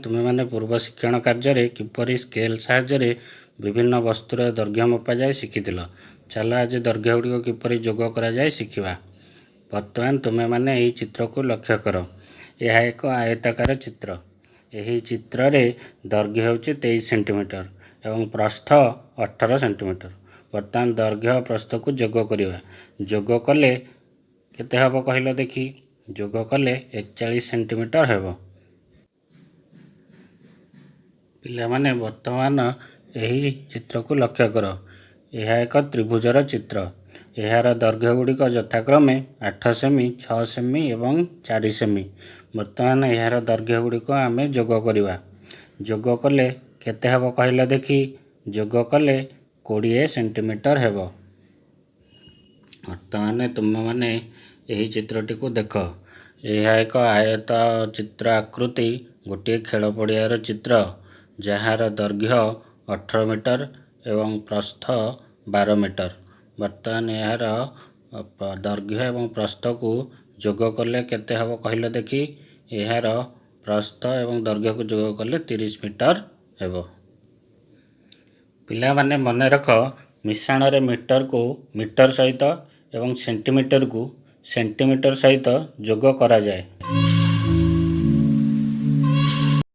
ତୁମେମାନେ ପୂର୍ବ ଶିକ୍ଷଣ କାର୍ଯ୍ୟରେ କିପରି ସ୍କେଲ୍ ସାହାଯ୍ୟରେ ବିଭିନ୍ନ ବସ୍ତୁର ଦୈର୍ଘ୍ୟ ମପାଯାଏ ଶିଖିଥିଲ। ଚାଲ ଆଜି ଦୈର୍ଘ୍ୟ ଗୁଡ଼ିକ କିପରି ଯୋଗ କରାଯାଏ ଶିଖିବା। ବର୍ତ୍ତମାନ ତୁମେମାନେ ଏହି ଚିତ୍ରକୁ ଲକ୍ଷ୍ୟ କର। ଏହା ଏକ ଆୟତାକାର ଚିତ୍ର। ଏହି ଚିତ୍ରରେ ଦୈର୍ଘ୍ୟ ହେଉଛି 23 ସେଣ୍ଟିମିଟର ଏବଂ ପ୍ରସ୍ଥ 18 ସେଣ୍ଟିମିଟର। ବର୍ତ୍ତମାନ ଦୈର୍ଘ୍ୟ ପ୍ରସ୍ଥକୁ ଯୋଗ କରିବା। ଯୋଗ କଲେ କେତେ ହେବ କହିଲ ଦେଖି? ଯୋଗ କଲେ 41 ସେଣ୍ଟିମିଟର ହେବ। ପିଲାମାନେ, ବର୍ତ୍ତମାନ ଏହି ଚିତ୍ରକୁ ଲକ୍ଷ୍ୟ କର। ଏହା ଏକ ତ୍ରିଭୁଜର ଚିତ୍ର। ଏହାର ଦୈର୍ଘ୍ୟ ଗୁଡ଼ିକ ଯଥାକ୍ରମେ 8 ସେମି, 6 ସେମି ଏବଂ 4 ସେମି। ବର୍ତ୍ତମାନ ଏହାର ଦୈର୍ଘ୍ୟ ଗୁଡ଼ିକ ଆମେ ଯୋଗ କରିବା। ଯୋଗ କଲେ କେତେ ହେବ କହିଲ ଦେଖି? ଯୋଗ କଲେ 20 ସେଣ୍ଟିମିଟର ହେବ। ବର୍ତ୍ତମାନ ତୁମେମାନେ ଏହି ଚିତ୍ରଟିକୁ ଦେଖ। ଏହା ଏକ ଆୟତ ଚିତ୍ର ଆକୃତି ଗୋଟିଏ ଖେଳ ପଡ଼ିଆର ଚିତ୍ର, ଯାହାର ଦୈର୍ଘ୍ୟ 18 ମିଟର ଏବଂ ପ୍ରସ୍ଥ 12 ମିଟର। ବର୍ତ୍ତମାନ ଏହାର ଦୈର୍ଘ୍ୟ ଏବଂ ପ୍ରସ୍ଥକୁ ଯୋଗ କଲେ କେତେ ହେବ କହିଲ ଦେଖି? ଏହାର ପ୍ରସ୍ଥ ଏବଂ ଦୈର୍ଘ୍ୟକୁ ଯୋଗ କଲେ 30 ମିଟର ହେବ। ପିଲାମାନେ, ମନେ ରଖ, ମିଶାଣରେ ମିଟରକୁ ମିଟର ସହିତ ଏବଂ ସେଣ୍ଟିମିଟରକୁ ସେଣ୍ଟିମିଟର ସହିତ ଯୋଗ କରାଯାଏ।